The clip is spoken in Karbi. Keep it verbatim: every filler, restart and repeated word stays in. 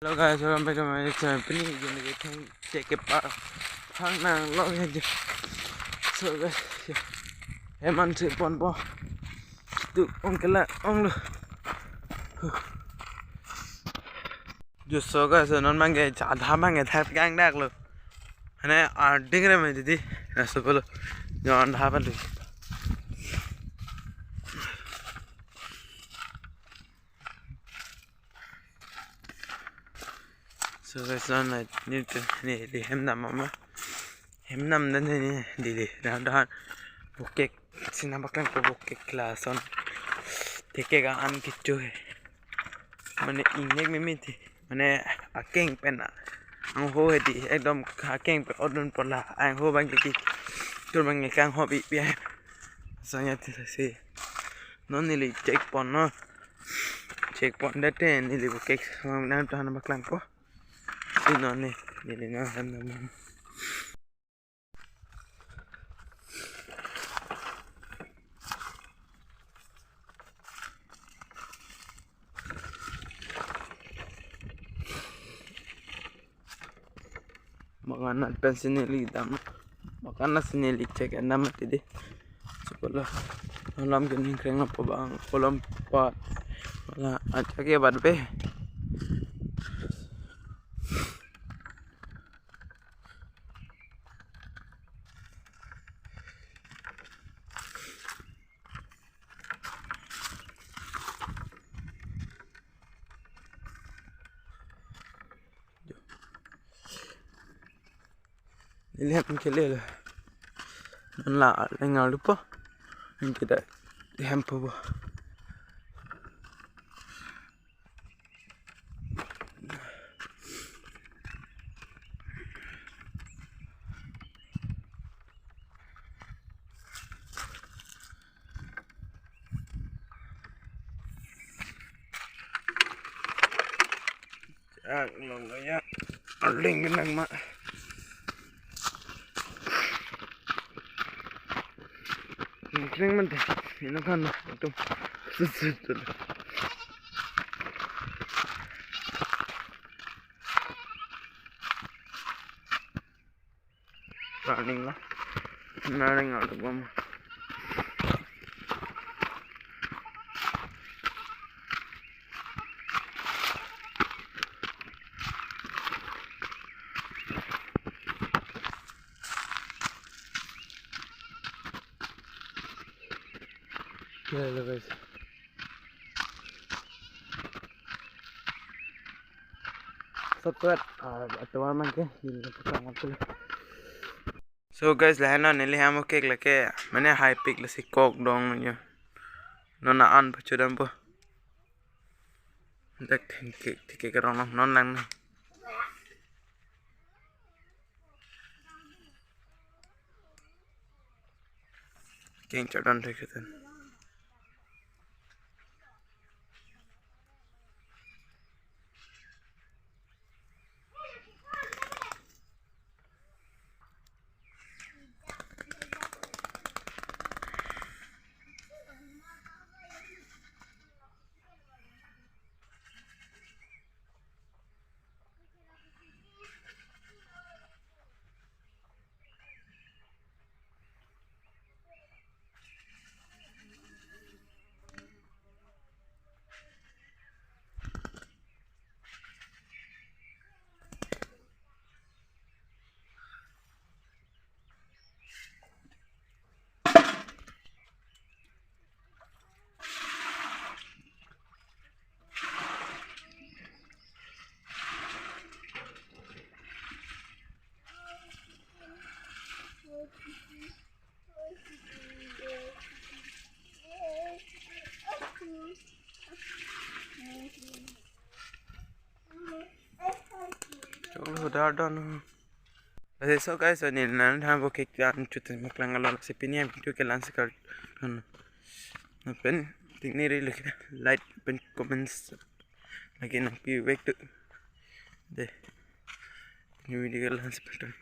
Hello guys, welcome back to my channel. Pini jin ke thang check ke pa thang nang lo ya je. So guys, ya. Hem an si ponpo. Tu ong ke la ong lo. Jo so guys, non abang ke jada abang ke thap gang dak lo. Hane arding re me didi. Laso pulo. Jon da pa lo. So guys, non neli, neli hem dam ma. Hem dam dan neli, neli, dan dan. Bokek, si nangpaklangpo bokek lason. Theke ka an kecho he. Mane ingnek meme ti. Mane akeng pen a. Angho hedi, ekdom akeng pen odun pola. Angho abang ke ki. Tur abang ke kangho pi pi. Sanya ti si. Non neli check pon non. Check pon det te neli bokek abang nangthan paklangpo. Si non ne, neli nang hem dam ma. Bang an pensi neli dam. Bang an si neli check en dam mati dei. Sekolah alam ke ningkreng apa bang? Kolam pat. Wala aja ke bat be. Neli hem kele le. Non la lengal lupo. Kita hem po bo. Ang long ya. Aling kenang ma. Kring man te. Ino kan na. Tum. Sus sus sus. Running la. Running out of bomb. Hello guys. Subscribe, ah, atovar man ke, din ko putang waktu. So guys, lahen non neli hem bokek lake, mane hai pik lasi kok dong yo. Non an pachodampo. Dak thengke, thengke kerong non, non lang non. Keng chodon thek keten. Choklo dar don. Lasi so guys, so neli nangthan bokek an chot paklang lo, lasi pini hem kedo ke la-ansi kardon. Lapen pini neli like, like pen comments lake nangpi vek tu. Dei. Pini video ke la-ansi kardon.